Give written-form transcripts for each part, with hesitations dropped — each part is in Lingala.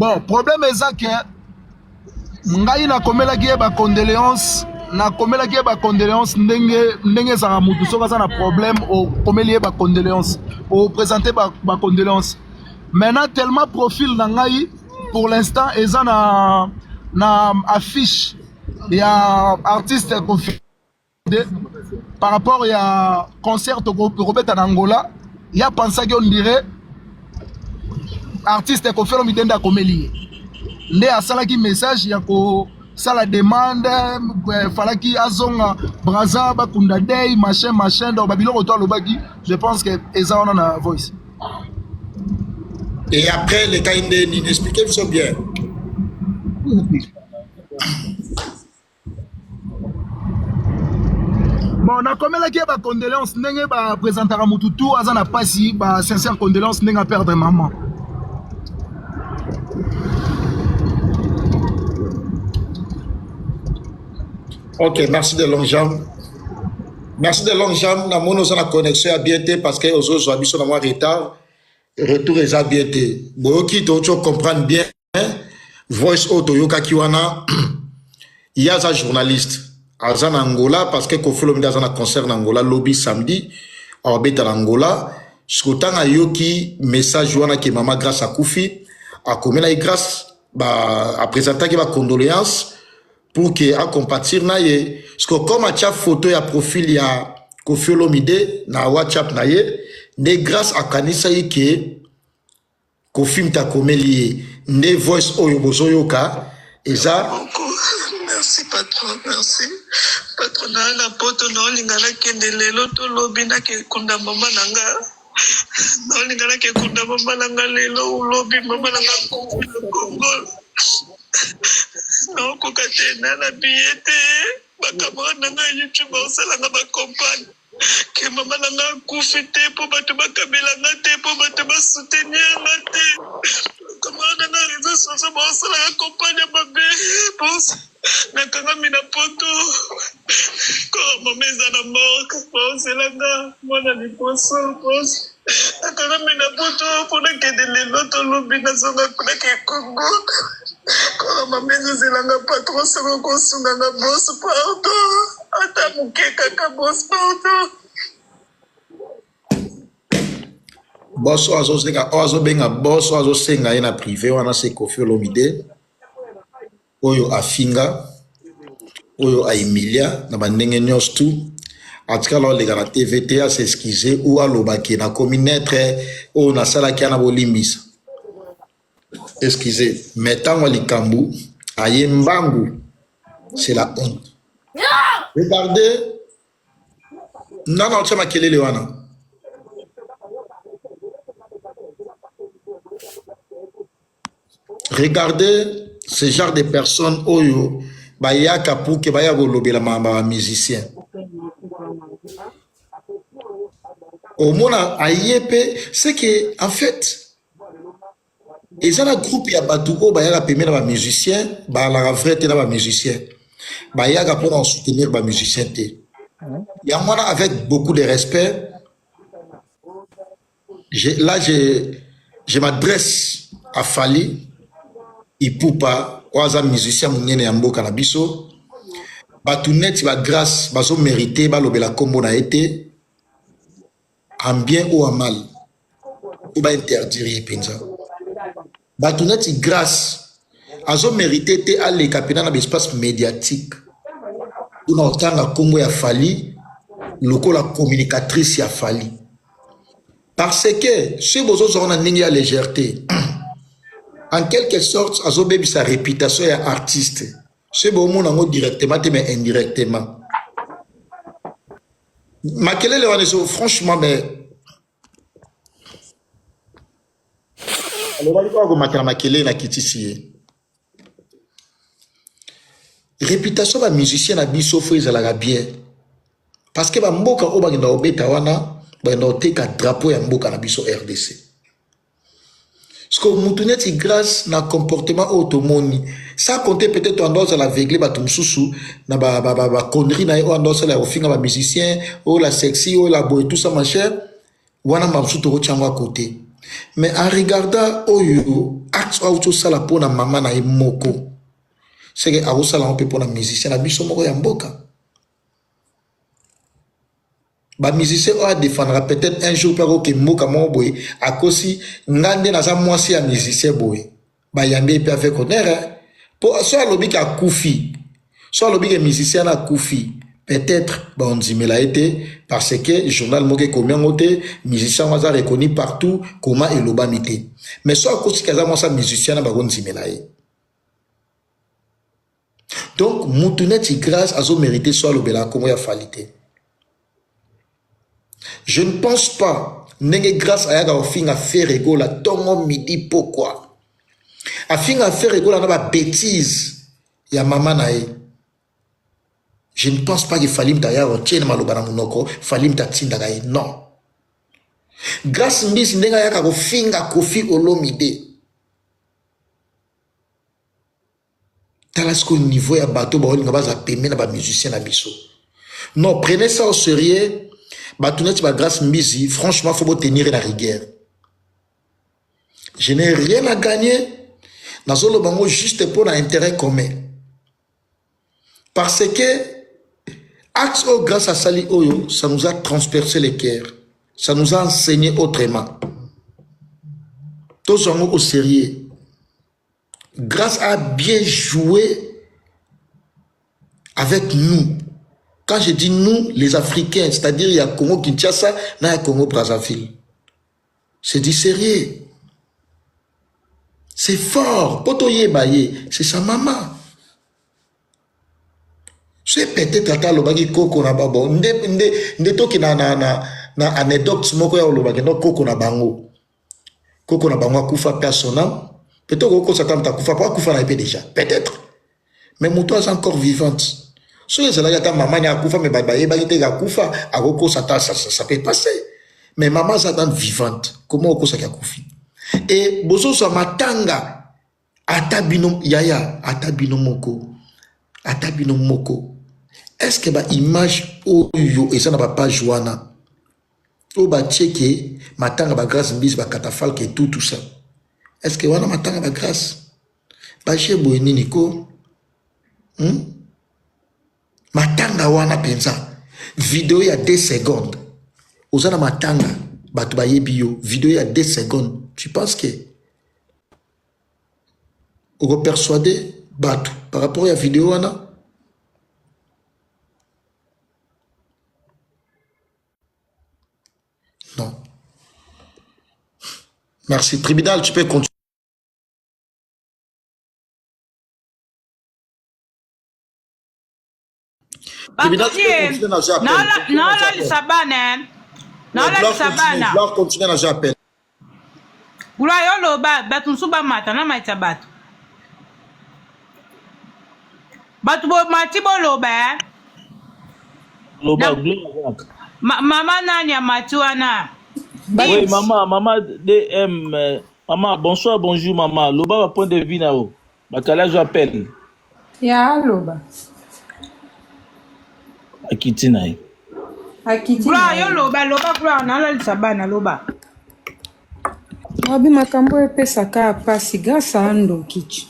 Bon, problème eza que ngai nakomelaki ye ba condoléances, nakomelaki ye ba condoléances ndenge ndenge ezalaka mutu soki aza na problème okomeli ye ba condoléances, opresente ba, ba condoléances. Maintenant tellement profil na ngai pour l'instant eza na na affiche ya artiste Koffi par rapport ya concert tokobeta na Angola, ya pensaki on dirait artiste Koffi Olomide nde akomeli ye nde asalaki message ya kosala demande eh, falaki azonga Brazza bakunda day machin machin donc babiloko to alobaki je pense que eza wana na voice. Et après le cas nde nini expliquez biso bien. Bon, nakomelaki ye ba condoléances ndenge ba présentaka mutu tout aza na pasi ba sincère condoléances ndenge a perdre maman. Ok, merci de longue jambe. Merci de longue jambe. Na mono oza na connexion ya bien te parce que ozozwa biso na mwa retard. Retour eza bien te. Boyoki to comprendre bien. Voice oyo toyokaki wana ye aza journaliste aza na Angola parce que Koffi Olomide aza na concert na Angola lobi samedi awabeta na Angola siko ntango ayoki message wana ke mama Grace akufi akomelaki Grace ba apresentaki ba condoléances pour que acompatir na ye siko comme atia photo ya profil ya Koffi Olomide na WhatsApp na ye nde Grace akanisaki ke Koffi mutu akomeli ye nde voice oyo bozoyoka eza. Beaucoup merci patron merci patron naa na poto naolinga nakende lelo to lobi nake kunda mama na nga naolinga nake kunda mama na nga lelo ou lobi mama na nga akufi na congo naokoka te na na billet te ba camarade na nga ya youtube baosala nga ba compagne ke mama na nga akufi te mpo bato bakabela nga te mpo bato basoutenir nga te camarade na réseau sociaux baosalaka campagne ya mabe nakangami na poto kora mama eza na morgue baozela nga mwana liboso nakangami na poto mpo nakende lelo tolobi nazonga kuna ke congo kora mama ezozela nga patron soki okosunga nga bos pardon ata moke kaka bos pardon. Boss oyo azosenga oyo azobenga boss oyo azosenga ye na privé wana se Koffi Olomide oyo afinga oyo a humilia na bandenge nyonso tout atikala oleka na TV te a s'excuser ou aloba ke nakomi neutre oyo nasalaki ana bolimbisa excusez mais ntango ya likambo aye mbangu c'est la honte regardez nana otya makelele wana regardez ce genre de personnes oyo bayaka pour que baya kolobela makambo ya bamusicien omona aye mpe c'est que en fait eza na groupe ya bato oyo bayaka pembeni na bamusicien baalaka vrai te na bamusicien bayaka mpona kosoutenir bamusicien te yango wana avec beaucoup de respect je, là je, je m'adresse à Fally Ipupa oyo aza musicien monene ya mboka na biso bato neti bagrâce bazomérite balobela nkombo na ye te en bien ou en mal po bainterdire ye mpenza bato neti grâce azomérite te aleka mpena na baespace médiatique mpona kotanga nkombo ya Fally lokola communicatrice ya Fally parce que soki bozozwaka na ndenge ya légèreté en quelque sorte azobebisa réputation ya artiste soki bomona yango directement te mais indirectement makelele wana ezo franchement mais alobaki kaka komatela makelele na kitisi ye réputation bamusicien na biso fo ezalaka bien parce que bamboka oyo bakenda kobeta wana bakenda koteka drapeau ya mboka na biso RDC parce que mutu neti grâce na comportement oyo tomoni sans compter peut-être ando azala aveugle bato mosusu na baconnerie na ye oyo ando asala ya kofinga bamusicien oyo la sexy oyo la boye tout ça ma chère wana ma mosusu tokotia yango à côté. Mais en regardant oyo acte oyo auti osala mpo na mama na ye moko, seke akosala yango mpe mpo na musicien na biso moko ya mboka. Ba musiciens oyo adefendaka peut-être un jour mpe akoke mboka moko boye akosi nga nde naza mwasi ya musicien boye bayambi ye mpe avec honneur mpo so alobi ke akufi so alobi ke musicien na akufi peut-être baondimela ye te parce que journal moko ekomi yango te musicien yango aza reconnu partout koma elobami te mais so akosi ke aza mwasi ya musicien na bakondimela ye. Donc mutu neti Grace azo merite so alobela kombo ya Fally te. Je ne pense pas ndenge Grace ayaka kofinga Ferre Gola tongo midi pokwa. Afinga Ferre Gola na ba bêtises ya mama na ye. Je ne pense pas que Fally mutu aya kotie na maloba na monoko, Fally mutu atindaka ye. Non. Grace Mbisi ndenge ayaka kofinga Koffi Olomide. Tala sikoyo niveau ya bato baolinga baza pembe na ba musiciens na biso. Non, prenez ça au sérieux. Bato neti ba Grace Mbizi, franchement, faut bo tenir la rigueur. Je n'ai rien à gagner. Nazoloba ngo juste pour na intérêt commun. Parce que acte oyo grâce à Sali oyo, ça nous a transpercé les cœurs. Ça nous a enseigné autrement. Tozwa ngo au sérieux. Grâce a bien joué avec nous. Quand je dis nous, les Africains, c'est-à-dire il y a Congo Kinshasa, il y a Congo Brazzaville. C'est du sérieux. C'est fort. Poto yeba ye, c'est sa maman. C'est peut-être ata alobaki koko na babo. Nde, nde, nde toki na, na, na, na anecdote moko ya olobaki no koko na bango. Koko na bango akufa pe à son âme. Peut-être okokosa ata moto akufa po akufa na ye pe déjà. Peut-être. Mais moto aza encore vivante. Soki ezalaki ata mama ni akufa mais bato bayebaki te akufa, akokosa ata ça, ça, ça peut passer. Mais mama aza ata vivante. Comment okosaki akufi? Et bozozwa matanga ata bino yaya, ata bino moko. Ata bino moko. Est-ce que ba image oyo eza na ba page wana? Oyo batie ke matanga ba Grâce Mbisi ba catafalque et tout, tout ça. Est-ce que wana matanga ba Grâce? Baje boye nini ko? Matanga wana penza. Video ya 2 secondes. Oza na matanga, bato bayebi yo. Video ya 2 secondes. Tu penses que oko persuader bato par rapport ya video wana? Non. Merci. Tribunal, tu peux continuer. Tribunal, tu peux continuer na jeu appel. Naolalisa bana. Naolalisa bana. Gloire continue na jeu appel. Gloire yo loba bato mosusu bamata na matisa bato. Bato bomati boloba. Loba Gloire. Mama nani amati wana? Oui, maman, maman DM, maman, bonsoir, bonjour maman. Loba ba point de vue na yo. Bakala j'appelle. Ya loba. Akiti na ye. Akiti. Gloire yo loba, loba Gloire na lalisa bana loba. Wabi makambo epesaka pasi grâce à ndoki.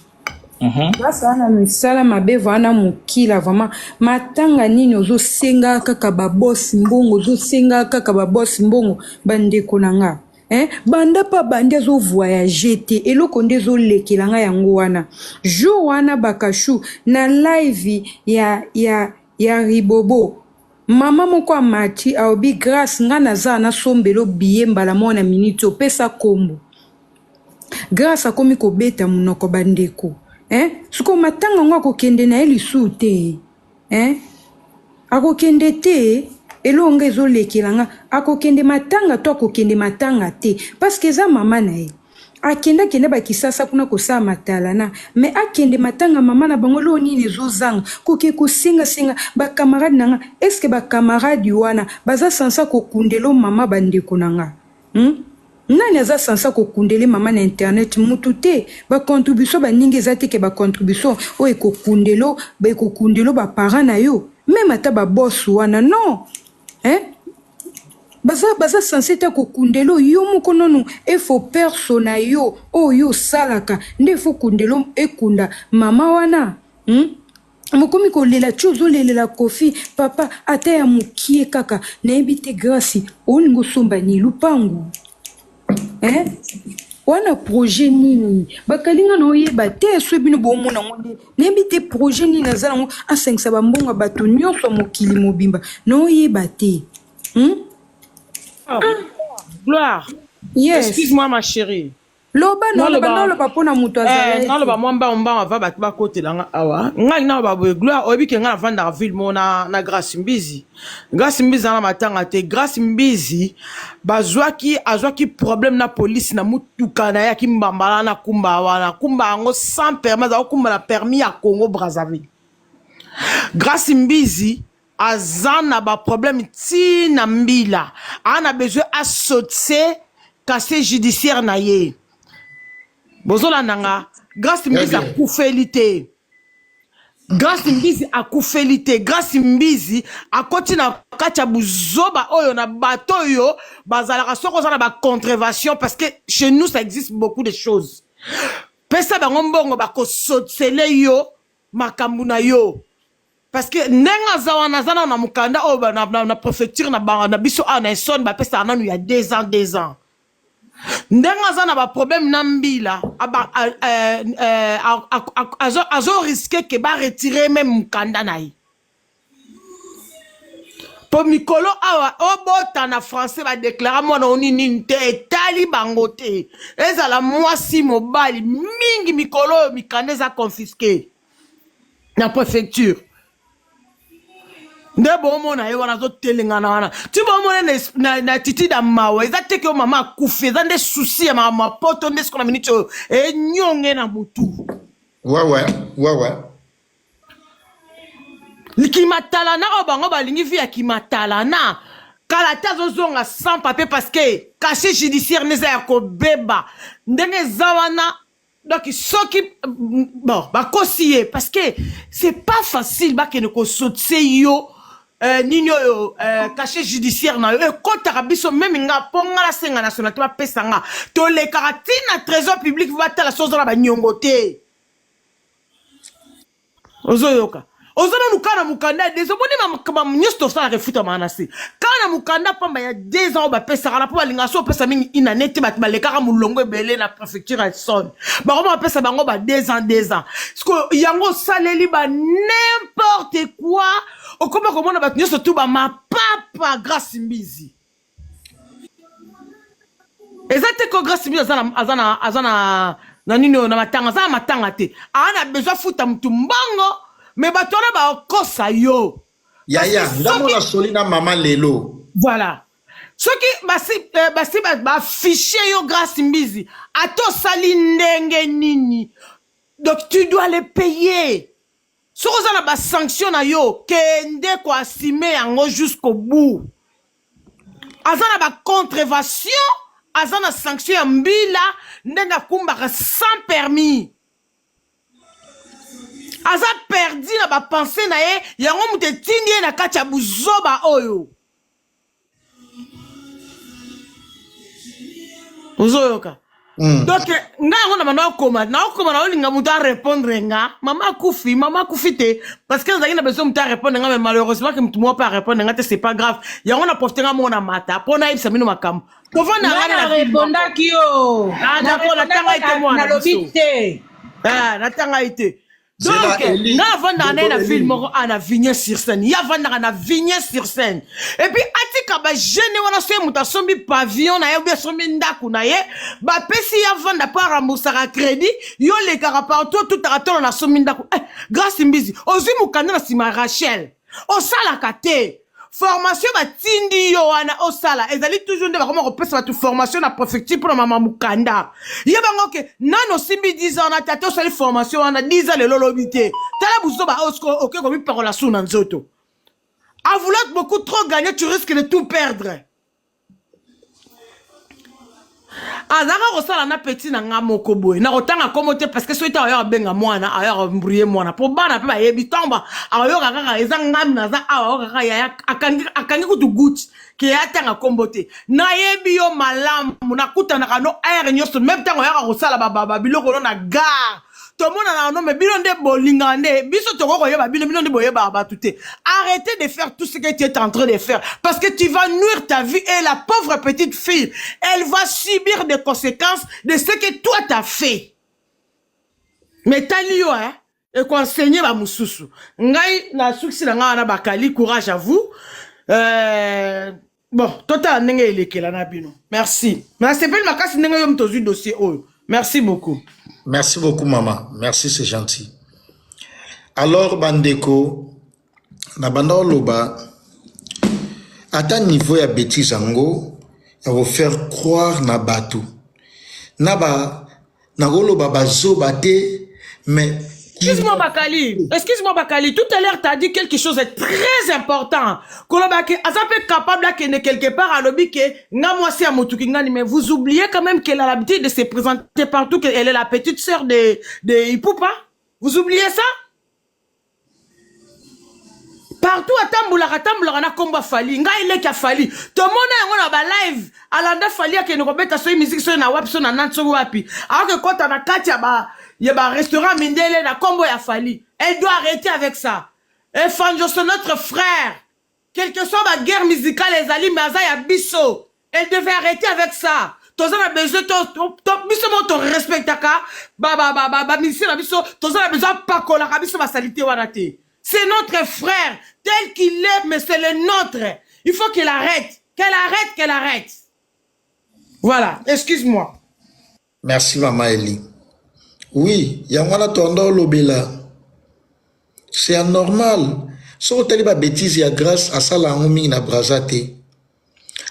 Grâce à na misala mabe wana mokila vraiment matanga nini ozosenga kaka ba boss mbongo, ozosenga kaka ba boss mbongo bandeko na nga. Hein? Banda pa bandi azo voyager te eloko nde ezolekela nga yango wana jour wana bakashu na live ya, ya, ya ribobo mama moko amati aobi grâce nga naza nasombelo billet mbala moko na minute opesa kombo grâce akomi kobeta monoko bandeko hein? Sikoyo matanga yango akokende na ye lisusu te hein? Akokende te eloko nga ezolekela nga akokende matanga to akokende matanga te parce que eza mama na ye akende akende bakisasa kuna kosala matalana mais akende matanga mama na bango eloko nini ezozanga koke kosengasenga bakamarade na nga est ce que bakamarade wana baza sansa kokundela mama bandeko na nga Nani aza sansa kokundele mama na internet mutu te ba contribution baningi eza te ke ba contribution oyo ekokundelo ba ekokundelo ba parents na yo même ata ba boss wana non hein? Baza baza sense te kokundelo yo moko nanu efo perso na yo oyo osalaka nde efo kundelo ekunda mama wana hmm? Mokomi kolela ti ozolelela Koffi papa ata ya mukie kaka nayebi te Grace olingi osomba nini lupangu eh? Wana projet nini bakalinga na oyeba te soki bino bomona yango nde nayebi te projet nini aza nango asangisa bambongo ya bato nyonso ya mokili mobimba na oyeba te hmm? Ah. Gloire. Yes. Excuse-moi ma chérie. Loba na oloba na oloba pona mutu azala. Eh, naloba mwa mbango mbango ava bato bakotela nga awa. Ngai naloba boye Gloire oyebi ke ngai navandaka ville moko na, na Grace Mbizi. Grace Mbizi ana matanga te. Grace Mbizi bazwaki azwaki problème na police na mutuka na ye ya kimbambala na kumba wana. Kumba yango sans permis azala kumba na permis ya Congo Brazzaville. Grace Mbizi aza na ba problème ti na mbila a na besoin a sautse casier judiciaire na ye bozolanda nga Grace Mbizi akufeli te Grace Mbizi akufeli te Grace Mbizi akoti na kati ya buzoba oyo na bato oyo bazalaka soki oza na ba contravention parce que chez nous ça existe beaucoup de choses pesa bango mbongo bakosotsele yo makambo na yo parce que ndenge aza wana aza nano na mokanda oyo na, na, na préfecture na, na biso awa na Essonne bapesaka nanu ya 2 ans 2 ans ndenge aza na baproblème na mbila azo risque ke baretire meme mokanda na ye mpo mikolo awa obota na français badeklara mwana oni nini te etali bango te ezala mwasi mobali mingi mikolo oyo mikanda eza confisque na préfecture nde bomona ye wana azotelengana wana ti bomona na, na, na attitude ya mawa eza te ke yo mama akufi eza nde susi ya makambo ya poto nde siko na miniti oyo enyonge na motu ouais, ouais, ouais, ouais. Kimatalana oyo bango balingi vie ya kimatalana kala te azozonga sans papier parce que cachet judiciaire nde eza ya kobeba ndenge eza wana donc soki bon bakosi ye parce que c'est pas facile bakende kosotise yo euh, nini oyo euh, cachet judiciaire na yo ekotaka biso meme nga mpo nga nasenga nationalité bapesa nga tolekaka ntina trésor public batala so oza na banyongo te ozoyoka oza nanu kaka na mokanda ya deux omoni makambo nyonso tosalaka efutamaka na se kaka na mokanda pamba ya deux ans oyo bapesaka na mpo balingaka so opesa mingi inane te bato balekaka molongo ebele na préfecture ya Essonne bango bapesa bango ba deux ans deux ans siko yango osaleli ba n'importe quoi okoma komona bato nyonso tu bamapapa Grâce Mbizi eza te ko Grâce Mbizi aza na aza na aza na na nini oyo na matanga aza na matanga te aa na besoin futa mutu mbongo me bato wana bakosa yo yaya nga mona soli na mama lelo voilà soki basi eh, basi bafiche yo Grâce Mbizi ata osali ndenge nini donc tu dois le payer soki oza na basanction na yo kende koassume yango jusqu'au bout aza na bacontrevention aza na sanction ya mbila ndenge akumbaka sans permis aza perdu na bapense na ye yango moto etindi ye na kati ya buzoba oyo ozoyoka Donc nga yango na banda okoma naokoma naolinga moto arépondre nga mama akufi mama akufi te parce que nazalaki na besoin moto arépondre nga mais malheureusement ke moto moko mpe arépondre nga te c'est pas grave yango na profite nga moko na mata mpo nayebisa bino makambo tovanda nga na répondaki yo Ah, d'accord, natanga ye te mwana nalobi biso. te Ah, natanga ye te Zela donc Eli, nga avandaka na ye na ndeko ville Eli. moko a na Vigneux sur Seine ye avandaka na Vigneux sur Seine et puis atika bagene wana soki moto asombi pavillon na ye obi asombi ndako na ye bapesi ye avanda mpo aremboursaka crédit yo olekaka partout otutaka tolo nasombi ndako eh, Grâce Mbizi ozwi mokanda na nsima ya Rachel osalaka te formation batindi yo wana osala ezali toujours nde bakoma kopesa bato formation na préfecture mpona mama mokanda ye bango ke nano osimbi 10 ans na tata osali formation wana 10 ans lelo olobi te tala buzoba oyo sikoyo oke komipakola su na nzoto à vouloir beaucoup trop gagner tu risques de tout perdre. Azalaka kosala na petit na nga moko boye. Nakotanga kombo te parce que soki ntango ayoka benga mwana, ayoka embrouiller mwana. Po bana pe bayebi ntango ayoka kaka eza ngami naza awa, ayoka kaka yaya akangi, akangi kutu goutte ke ya tanga kombo te. Nayebi yo malamu, nakutanaka no heure nyonso, même ntango ayaka kosala ba, ba, ba biloko no na gare. Tomonana no, mais bino nde bolingaka nde biso tokoki koyeba bino, bino nde boyebaka bato te. Arrêtez de faire tout ce que tu es en train de faire parce que tu vas nuire ta vie et la pauvre petite fille, elle va subir des conséquences de ce que toi t'as fait. Mais tali yo, hein, ekoenseigner bamosusu. Ngai nasukisi na ngai wana. Bakali, courage à vous. Bon, totala ndenge elekela na bino. Merci, mais nasepeli makasi ndenge yo moto ozwi dossier oyo. Merci beaucoup. Merci beaucoup, maman. Merci, c'est gentil. Alors, bandeko, na banda oloba, ata niveau ya bêtise yango, ya kofaire croire na bato. Na ba, na koloba bazoba te, mais Excuse-moi Bakali, excuse-moi Bakali, tout à l'heure tu as dit quelque chose de très important. Kolobaki, aza pe capable akende quelque part alobi ke nga mwasi ya motuki ngani, mais vous oubliez quand même qu'elle a l'habitude de se présenter partout, qu'elle est la petite sœur de Ipupa. Vous oubliez ça? Partout atambulaka, atambulaka na kombo Fally, ngai leki ya Fally. Tomona yango na balive, alanda Fally akende kobeta soki musique, soki na wapi, soki na nani, soki wapi, aoke kota na kati ya barestaurant mindele na kombo ya Fally. Elle doit arrêter avec ça. Efanjo, c'est notre frère, quelle que soit ba guerre musicale ezali, mais aza ya biso. Elle devait arrêter avec ça. Toza na besoin biso moko torespectaka bamusicien na biso. Toza na besoin apakolaka biso basaleté wana te. C'est notre frère tel qu'il est, mais c'est le nôtre. Il faut qu'il arrête, qu'elle arrête, qu'elle arrête. Voilà, excuse-moi. Merci, Mama Eli. Oui, yango wana toanda olobela. C'est anormal. Soki otali babêtise ya Grâce, asala yango mingi na Braza te.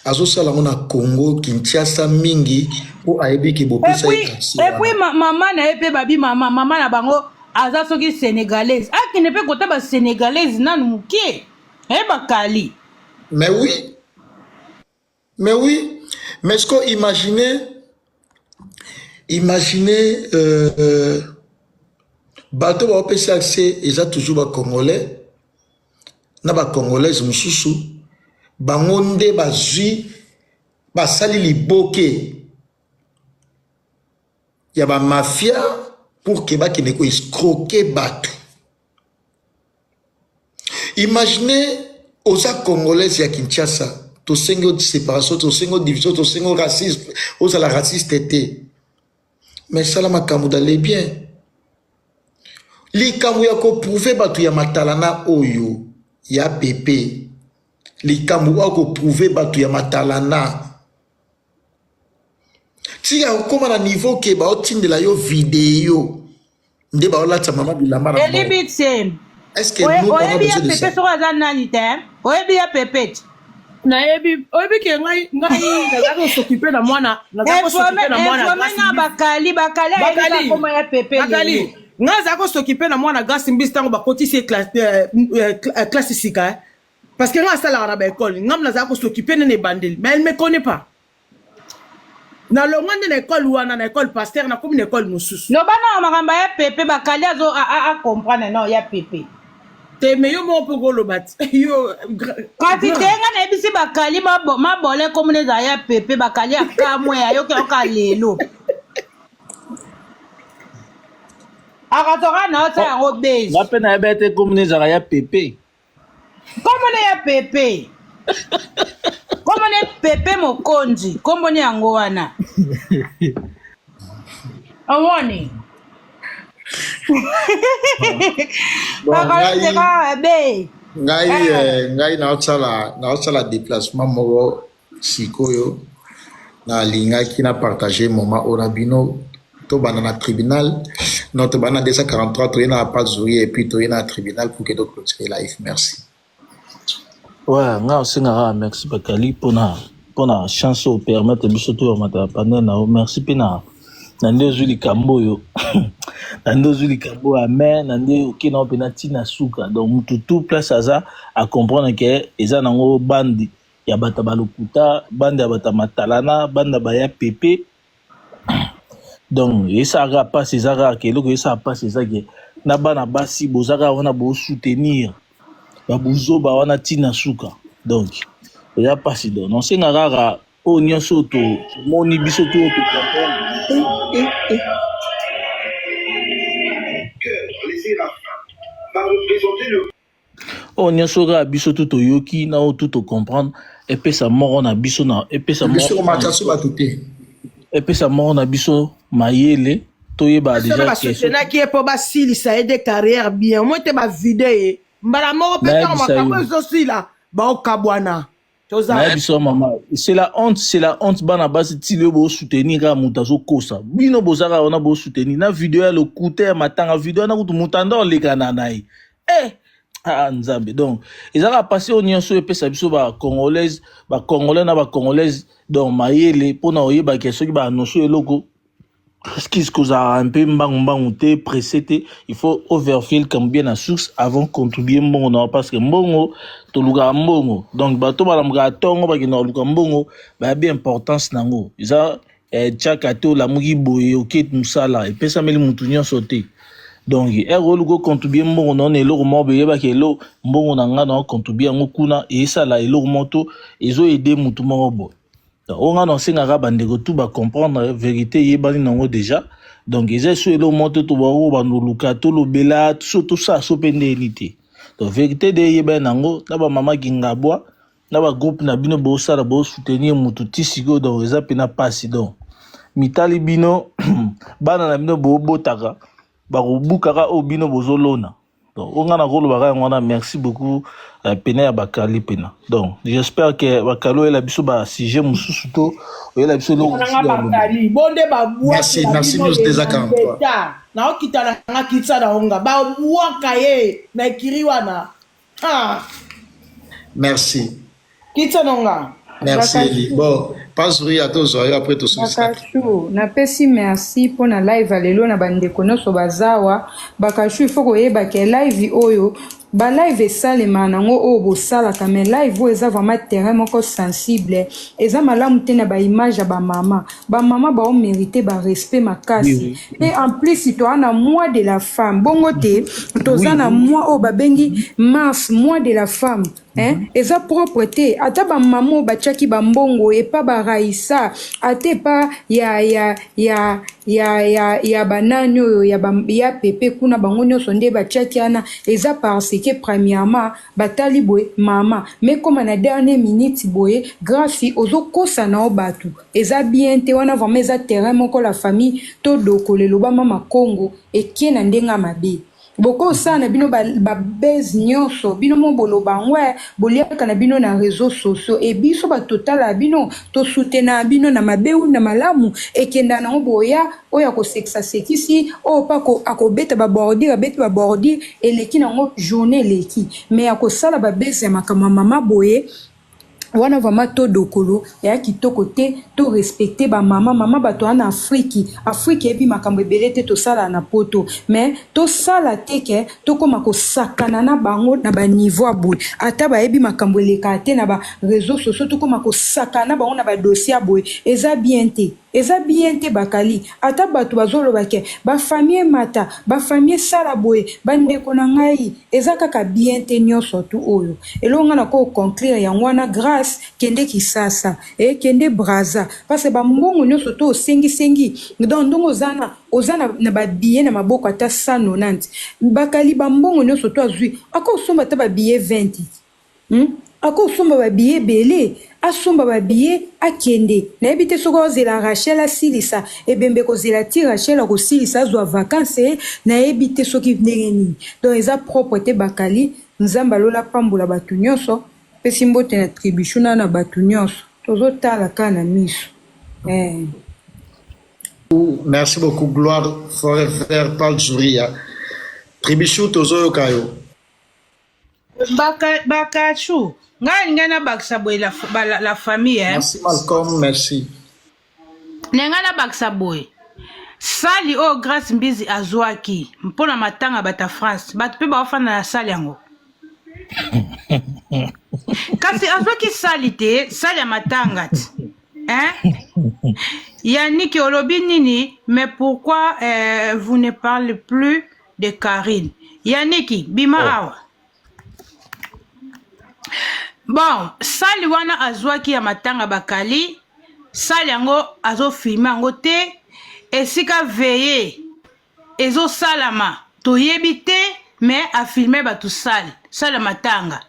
Azosala yango na Congo, Kinshasa mingi, mpo ayebi ke bopesa ye kasi. Et puis mama na ye mpe babi mama na bango aza soki sénégalaise, akende mpe kota basénégalaise nanu moke, ayebakali. Mais oui. Mais oui. Mais est-ce que imaginez, bato baopesa accès eza toujours bacongolais na bacongolaise mosusu, bango nde bazwi, basali liboke ya bamafia pour ke bakende koescroquer bato. Imaginez, oza congolaise ya Kinshasa, tosengi o séparation, tosengi o division, tosengi o racisme, ozala raciste te, mais sala makambo d'aller bien. Likambo ya koprouver bato ya matalana oyo ya pepe, likambo oyo koprouver bato ya matalana, tika kokóma na niveau ke baotindela yo video nde baolatisa mama bilamba na Elibi te. Est-ce que nous, on a Oyebi ya besoin de ça? Pepe soki aza nani te, oyebi ya pepe te. Nayebi, oyebi ke ngai nazalaki kos'occuper na mwana, nazalaki kos'occuper na mwana. Informe nga Bakali, Bakali ayebi Bakali. bakoma ya pepe. Bakali. Lelo. Ngai azalaki kos'occuper na mwana Grâce Mbisi ntango bakotisi ye classe sika, eh. Parce que ngai asalaka na baekole, ngai nazalaki kos'occuper nene ebandeli, mais elle me connaît pas. Nalongwa nde na ekole wana, na ekole pasteur, nakomi na ekole mosusu. Loba na makambo ya pepe, Bakali azo acomprendre no ya pepe. Te, me yo moko mpo koloba ti yo. Kasi te, nga nayebisi Bakali mabole komona ezala ya pepe. Bakali akamwe, ayoki ayoka lelo akatoka na ota yango base. Nga mpe nayebi ete komona ezalaka ya pepe. Komona ya pepe, komona pepe mokonzi, komboni yango wana omoni. Bon, Bakali ngai teka be. Ngai ngai naosala déplacement moko sikoyo. Nalingaki na partage moment oyo na bino. Tobanda na tribunal, non, tobanda na 243, toye na Pazuri et puis toye na tribunal pour que toclôturer live. Merci. Ouais, nga osengaka merci Bakali mpona chance oyo permettre biso toyamata panel na yo. Merci mpe na nde ozwi likambo oyo, na nde ozwi likambo oyo ame na nde okei nango mpena ntina suka. Donc mutu tout place aza acomprendre ke eza nango bande ya bato ya balokuta, bande ya bato ya matalana, bande ya baya pepe. Donc esala kaka mpasi, eza kaka ke eloko esala mpasi eza ke na bana basi boza kaka wana bosoutenir babuzoba wana ntina suka. Donc eza mpasi. Donc nasenga kaka oyo nyonso oyo tomoni biso to tocomprendre. Oyo nyonso kaka biso tu toyoki na oyo tu tocomprendre, epesa moko na biso na epesa biso komata so bato te, epesa moko na biso mayele toyeba déjà basoutenaki ye mpo basilisa ye de carrière bien omoi te bavide ye mbala moko mpe ntango makambo ezosila baokabwana. Nayebi so mama, c'est la honte, c'est la honte. Bana basi ti lelo bosoutenir kaka moto azokosa bino, boza kaka wana bosoutenir na video ya lokuta ya matanga, video wana kutu moto anda olekana na ye. Eh, ah, Nzambe! Donc eza kaka pasi. Oyo nyonso epesa biso bacongolaise, bacongolais na bacongolaise, donc mayele mpona oyebaki soki baannonce eloko, excuse, kozala un peu mbangu mbangu te, pressé te. Il faut ovérifier likambo bien na source avant contribuer mbongo na yo, parce que mbongo tolukaka mbongo. Donc bato balamukaka ntongo, bakendaka koluka mbongo, bayabi importance nango eza tiaka te. Olamuki boye, oke mosala, epesameli mutu nyonso te. Donc ere oluka ocontribue mbongo na yo na eloko moko, boyebaki elo mbongo na nga na ocontribue yango kuna, esala eloko moko to ezoaider mutu moko boye. Oyo nga nasengaka bandeko tu bacomprendre vérité eyebani nango déjà. Donc eza so eloko moko te tobako bandoluka tolobela so tosala so mpe ndeni te. Donc vérité de eyebani nango na bamama Kingabwa na bagroupe na bino bosala, bosoutenir mutu ti sikoyo. Donc eza mpena mpasi. Donc mitali bino, bana na bino bobotaka, bakobukaka oyo bino bozolona. Donc oyo nga nakolobaka yango wana. Merci beaucoup pena ya bakali pena. Donc j'espère que bakali oyela biso basujet mosusu to oyela biso eloko mosusu ya loba. Bakali bo nde Merci, babwakela merci. bino. News 243. Leta naokita na nga kitisa na onga babwaka ye na ekiri wana. Ah, Merci. Kitisa na nga. Merci Eli. Bon, Pazuri atozwa yo après tosukisa. Bakashu, napesi merci mpona live ya lelo na bandeko nyonso bazawa. Bakashu, ifo koyeba ke live oyo, balive esalema nango oyo bosalaka, mais live oyo eza vraiment terrain moko sensible. Eza malamu te na baimage ya bamama. Bamama baomérite barespect makasi. Mpe en plus toa na mois de la femme, bongo te? Toza na mois oyo babengi mars, mois de la femme, hein? Eza propre te. Ata bamama oyo batiaki bambongo epa baraisa, ata epa ya banani oyo ya, ba, ya pepe kuna, bango nyonso nde batiaki wana, eza parce que premièrement batali boye mama mekoma na dernière minute boye. Grâce ozokosa na yo bato, eza bien te wana. Vraiment eza terrain moko la famille todokola. Eloba mama Congo ekie na ndenge ya mabe. Bokosala na bino babase nyonso, bino mo boloba yango, boliaka na bino na réseaux sociaux e biso bato totala bino, tosutena bino na mabe ou na malamu. Ekenda nango boya oyo akosekisa sekisi, oyo mpe akobeta babordure abeti babordure, eleki nango journée eleki. Mais akosala babase ya makambo ya mama boye wana, vraiment to dokolo eya kitoko te. To respecte bamama. Mama bato wana, Afriki, Afriki eyebi makambo ebele te. Tosala na poto, mais tosala te ke tokóma kosakana na bango na baniveau ya boye. Ata bayebi makambo elekaka te na baréseaux sociaux, tokóma kosakana na bango na badossier ya boye, eza bien te, eza bien te. Bakali, ata bato bazoloba ke bafamille emata, bafamille esala boye, bandeko na ngai, eza kaka bien te. Nyonso tu oyo eloko ngai nako conclure yango wana. Grâce, kende Kisasa, ekende Braza, parce que bambongo nyonso to osengisengi, donc ndongo oza na oza na babillet na maboko ata 190. Bakali, bambongo nyonso to azwi, akosomba ata babillet 20, Akosomba babillet ebele, asomba babillet, akende. Nayebi te soki ozela Rachel asilisa ebembe, kozela ti Rachel akosilisa, azwa vacance, nayebi te soki ndenge nini. Donc eza propre te. Bakali, Nzambe alola pambola bato nyonso. Pesi mbote na tribution na bato nyonso tozotala kaka na miso. Merci beaucoup, Gloire Forever Palzuria. Tribution, tozoyoka yo. Bakachu, ngai ngai nabakisa boye la famille, eh. Merci Malcolm, merci. Na ngai nabakisa boye: sali oyo Grâce Mbizi azwaki mpona matanga bato ya France, bato mpe baofanda na sali yango, kasi azwaki sali te, sali ya matanga ti. Hein? Yannick olobi nini mais pourquoi euh, vous ne parlez plus de Karine Yannick bima oh. awa bon sali wana azwaki ya matanga bakali sali yango azofilme yango te esika veye ezosalama toyebi te mais afilme bato sale sale ya matanga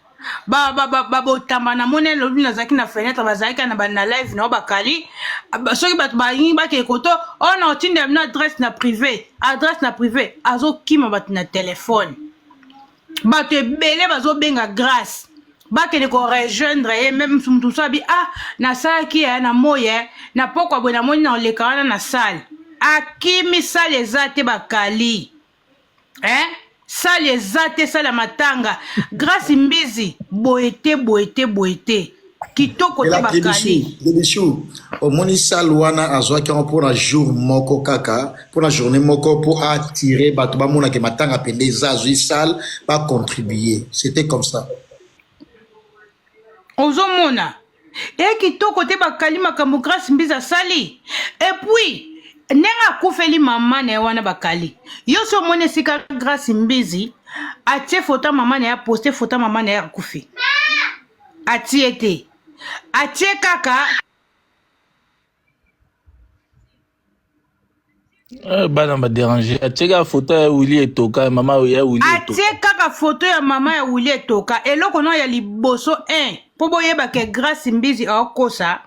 babotamba na moni lobi nazalaki na fenetre bazalaki na na live na yo bakali soki bato balingi bakee koto oyo na otinda bino adresse na privé adresse na privé azokima bato na telefone bato ebele bazobenga grace bakende korejoindre ye meme mosu motu mosusu abi ah nasalaki ye na moi ye na pokwa boye namoni na oleka wana na sale akimi sale eza te bakali eh? sale eza te sale ya matanga grace mbizi boye te boye te boye te kitoko te bakali Debichou omoni salle wana azwaki yango mpona jour moko kaka mpona journée moko mpo atire bato bamonake matanga pende eza azwi salle bacontribue c'était comme ça ozomona e kitoko te bakali makambo grace mbizi asali epuis ndenge akufeli mama na ye wana bakali yo so omoni esika grace mbizi atie foto ya mama na ye aposte foto ya mama na ye akufi atie te atie kaka Eh, bana ba déranger atie kaka foto ya Willy Etoka mama ya Willy Etoka atie kaka foto ya mama ya Willy Etoka eloko no ya liboso 1 mpo boyeba ke Grace Mbizi aokosa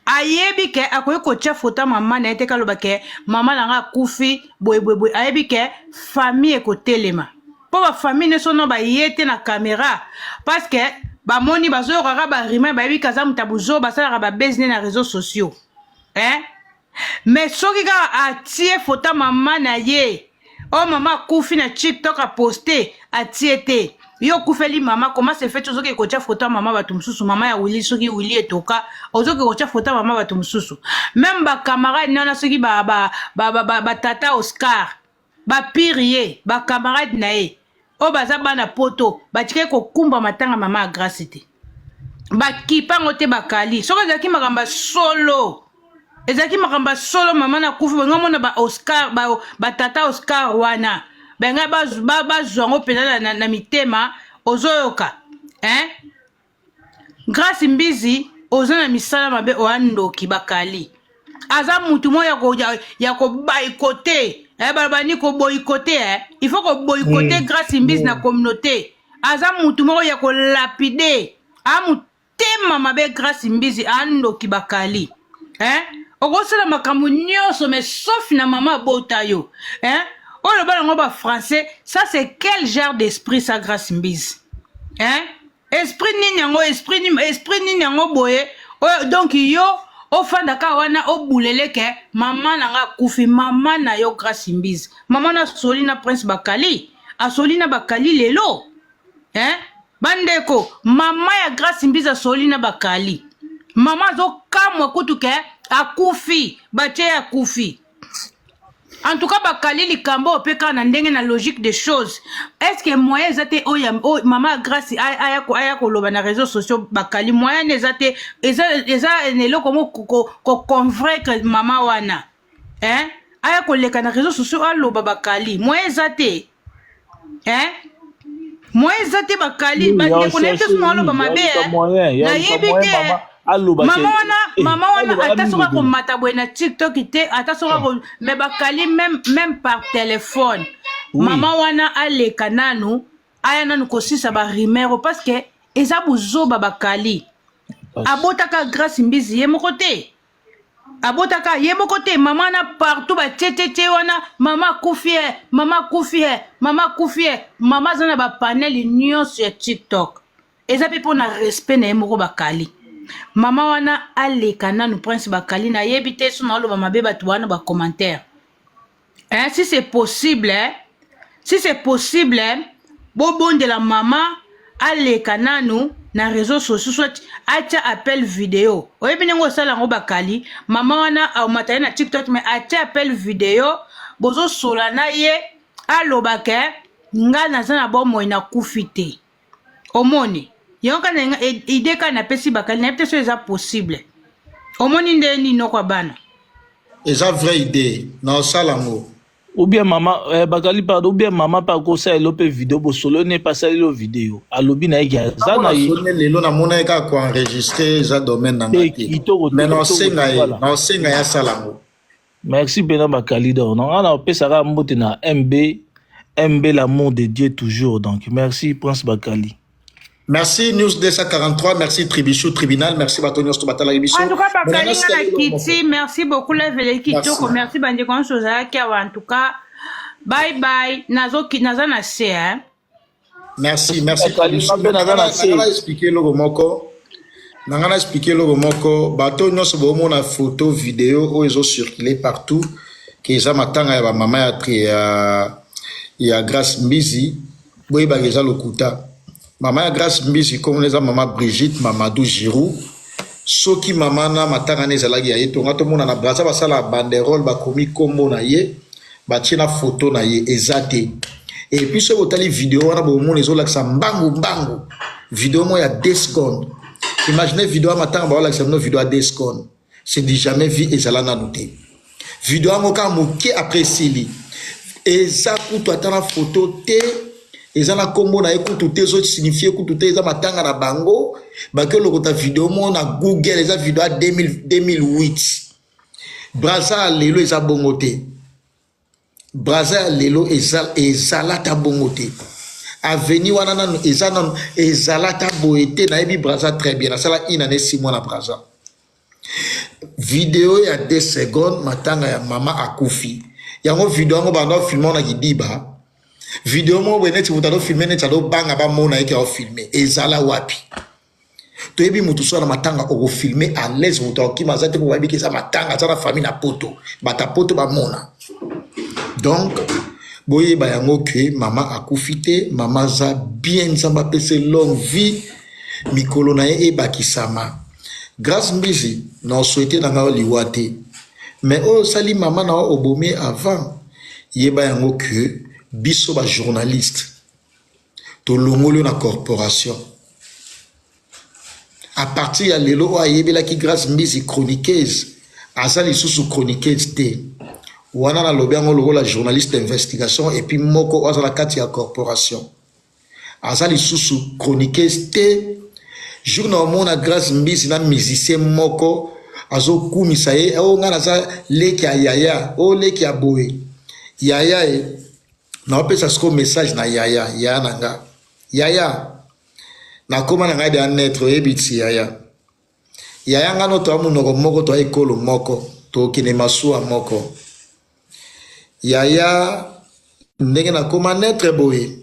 ayebi ke akoki kotia foto ya mama na ye te kaloba ke mama na nga akufi boye boye boye ayebi ke famille ekotelema mpo bafamille nyonso no baye te na kamera parce que bamoni bazoyokaka barima bayebi ke aza moto ya buzoba basalaka babase ne na réseaux sociaux eh? mais soki kaka atie foto ya mama na ye oyo mama akufi na tiktok aposte atie te yo okufeli mama comment se fait ozoki kotia foto ya mama bato mosusu mama ya wili soki wili etoka ozoki kotia foto ya mama bato mosusu meme bacamarade nana soki batata ba, ba, ba, ba, ba, ba oscar bapire ye bacamarade na ye oyo baza bana poto batikaki kokumba matanga mama ya grace te bakipa yango te bakali soki ezalaki makambo ya solo ezalaki makambo ya solo mama na kufi benga mona ba oscar batata ba oscar wana benga bazwa ba, yango mpenza na, na, na mitema ozoyoka hein? Grace Mbizi oza na misala mabe oya ndoki bakali aza mutu moko ya ko ya, ya ko boycotter eh baloba ni ko boycotter eh il faut ko boycotter mm. Grace Mbizi mm. na communauté aza mutu moko ya ko lapider a mutema mabe Grace Mbizi a ndoki bakali eh okosala makambo nyonso mais sauf na mama abota yo eh oyo loba yango ba français ça c'est quel genre d'esprit ça Grace Mbizi eh Esprit nini yango esprit nini esprit nini yango boye oyo donc yo ofanda kaka wana obulele ke mama na nga akufi mama na yo Grace Mbizi mama na asoli na Prince Bakali asoli na Bakali lelo hein bandeko mama ya Grace Mbizi asoli na Bakali mama azokamwa kutu ke akufi batie akufi En tout cas bakali likambo oyo mpe kaka na ndenge na logique des choses est ce que moyen eza te oyo oyo mama Grace aya aya koloba na réseaux sociaux bakali moyen eza te eza eza na eloko moko ko, ko convaincre mama wana hein aya koleka na réseaux sociaux aloba bakali moyen eza te hein moyen eza te bakali bandeko na ye te soki aloba mabe nayebi te mama wana eh, mama wana ata soki akomata boye na tiktok te ata soki ako mais bakali même, même par téléphone oui. mama wana aleka nanu aya nanu kosisa barimero parce que eza buzoba bakali abotaka grace mbizi ye moko te abotaka ye moko te mama na partout batietetie wana mama akufi ye mama akufi ye mama akufi ye mama aza na bapanele nyonso ya tiktok eza mpe mpo na respect na ye moko bakali mama wana aleka nanu prince bakali nayebi te so naoloba mabe bato wana bacommentaire eh, si c'est possible eh, si c'est possible eh, bobondela mama aleka nanu na réseau sociaux soit atia appel video oyebi ndenge osala yango bakali mama wana aomata ye na tiktok mais atia appel video bozosola na ye aloba ke nga naza na bomoi nakufi te omoni yango kaka na idée kaka napesi bakali nayebi te so eza possible. Omoni nde nini noko ya bana. Eza vraie idee na osala yango. Ou bien mama eh, bakali pardon, ou bien mama pe akosalela yo pe video bosololi na ye pe asaleli yo video alobi na ye ke aza na ye. Nasoni lelo namona ye kaka ko enregistrer eza domaine na nga Te te. kitoko te Mais na kitoko te osenga ye, voilà. na osenga ye asala yango. Merci pena bakali donc na nga na opesa kaka mbote na MB MB l'amour de Dieu toujours donc merci prince bakali. Merci News 243, merci Tribichou Tribunal, merci bato nyonso to batalaki biso. En tout cas, Mais bakali nanga nga na sikali eloko moko. kiti, merci beaucoup live eleki Merci. kitoko, merci bandeko nyonso ozalaki awa en tout cas. Bye bye, nazo naza na se hein. Merci, merci Bakali Tribichou. nga mpe naza Nanga na na se. nanga na expliquer eloko moko. Nanga na expliquer eloko moko, bato nyonso bomona photo, video oyo ezo circuler partout ke eza matanga ya ba mama ya tri ya ya Grace Mbizi, boyebaka eza lokuta. Mama ya Grace Mbizi kombo na eza mama Brigitte Mamadou Giroud. Soki mama na matanga na ezalaki ya ye tonga tomona na Brazza basala banderole bakomi kombo na ye batie na photo na ye eza te. Et puis soki botali video wana bomona ezolakisa mbangu mbangu video moko ya 2 secondes. Imaginez video ya matanga baolakisa bino video ya 2 secondes. C'est du jamais vu ezala nanu te. Video yango kaka moke après esili. Eza kutu ata na photo te, eza na kombo na ye kutu te, ezo signifier kutu te, eza matanga na bango. Bake lokota video moko na Google, eza video ya 2000, 2008. Brazza ya lelo eza bongo te. Brazza ya lelo eza ezala ata bongo te. Avenue wana nanu eza nanu ezala ata boye te. Nayebi Brazza très bien. Nasala une année 6 mois na Brazza. Video ya 2 secondes matanga ya mama akufi. Yango video yango banda filmer na kidiba. Video moko boye neti moto azo filmer neti azo banga bamona ye ke azo filmer. Ezala wapi? Toyebi mutu soki na matanga oko filmer à l'aise mutu akokima aza te po bayebi ke eza matanga aza na famille na poto bato ya poto bamona donc boyeba yango ke mama akufi te mama aza bien nzambe apesa ye longue vie mikolo na ye ebakisama Grace Mbizi na osouhaite na ngai liwa te mais oyo osali mama na yo obomi ye avant yeba yango ke biso ba journaliste Tolongoli yo na corporation. A partir ya lelo oyo ayebelaki Grace Mbizi chroniqueuse aza lisusu chroniqueuse te. Wana nalobi yango lokola journaliste d'investigation et puis moko oyo aza na kati ya corporation. Aza lisusu chroniqueuse te. Jour na omona Grace Mbizi na musicien moko azokumisa ye, oh nga naza leki ya yaya, oh leki ya boye. Yaya e Naopesa sikoyo message na yaya, yaya na nga. Yaya, nakoma na ngai deja neutre, oyebi ti yaya. Yaya nga no toa monoko moko, toa ekolo moko, tokende masuwa moko. Yaya, ndenge nakoma neutre boye,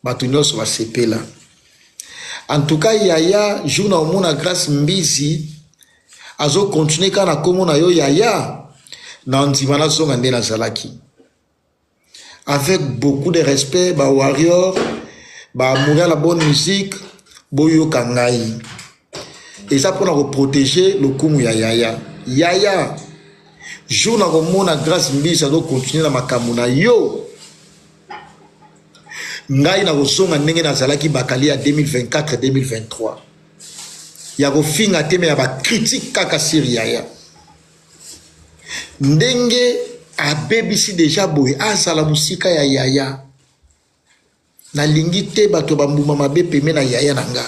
bato nyonso basepela. En tout cas yaya, jour na omona Grace Mbizi azo continuer kaka na kombo na yo yaya, na ndima nazonga nde nazalaki. Avec beaucoup de respect ba warrior ba amoureux ya la bonne musique boyoka ngai eza pona ko proteger lokumu ya yaya yaya jour na komona Grace Mbisi azo continuer na makambo na yo ngai nakozonga ndenge nazalaki bakali ya 2024 2023 ya kofinga te me ya ba critique kaka sur yaya Ndenge abebisi dejà boye azala musika ya yaya nalingi te bato ya ba mbuma mabe peme na yaya na nga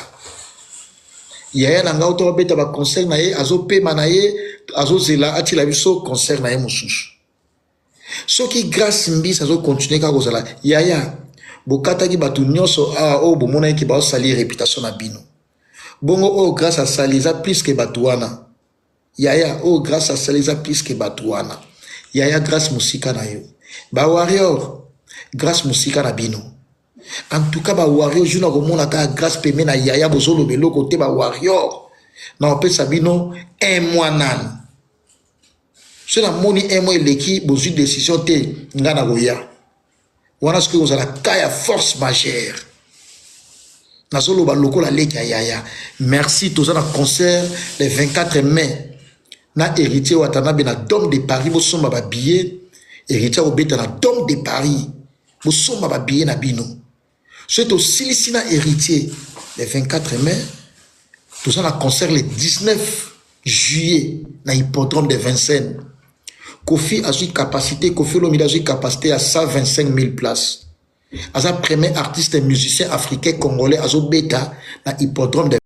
yaya na nga auta obeta ba concert na ye azopema na ye azozela atila biso concert na ye mosusu soki Grace Mbisi azo continuer kaka kozala yaya bokataki bato nyonso awa oyo bomonaki ke baosali reputation na bino bongo oyo Grace asali eza plus ke bato wana Yaya oyo grace asali eza plus que batu wana yaya grace musika na yo ba warrior grace musika na bino en tout cas ba warrior jour nakomona kaka grace pembe na yaya bozoloba eloko te ba warrior na opesa bino un mois nanu soki namoni un mois eleki bozwi decision te nga nakoya Wana sikoyo ekozala cas ya force majeure. Nazoloba lokola leki ya yaya. Merci, toza na concert le 24 mai na Heritier Watanabe na Dome de Paris. Bosomba ba billets. Heritier akobeta na Dome de Paris. Bosomba ba billets na bino. Soki tosilisi na Heritier le 24 mai, toza na concert le 19. Juillet na hippodrome de Vincennes. Koffi azwi capacité, Koffi Olomide azwi capacité ya 125 000 places. Aza premier artiste musicien africain congolais azobeta na hippodrome de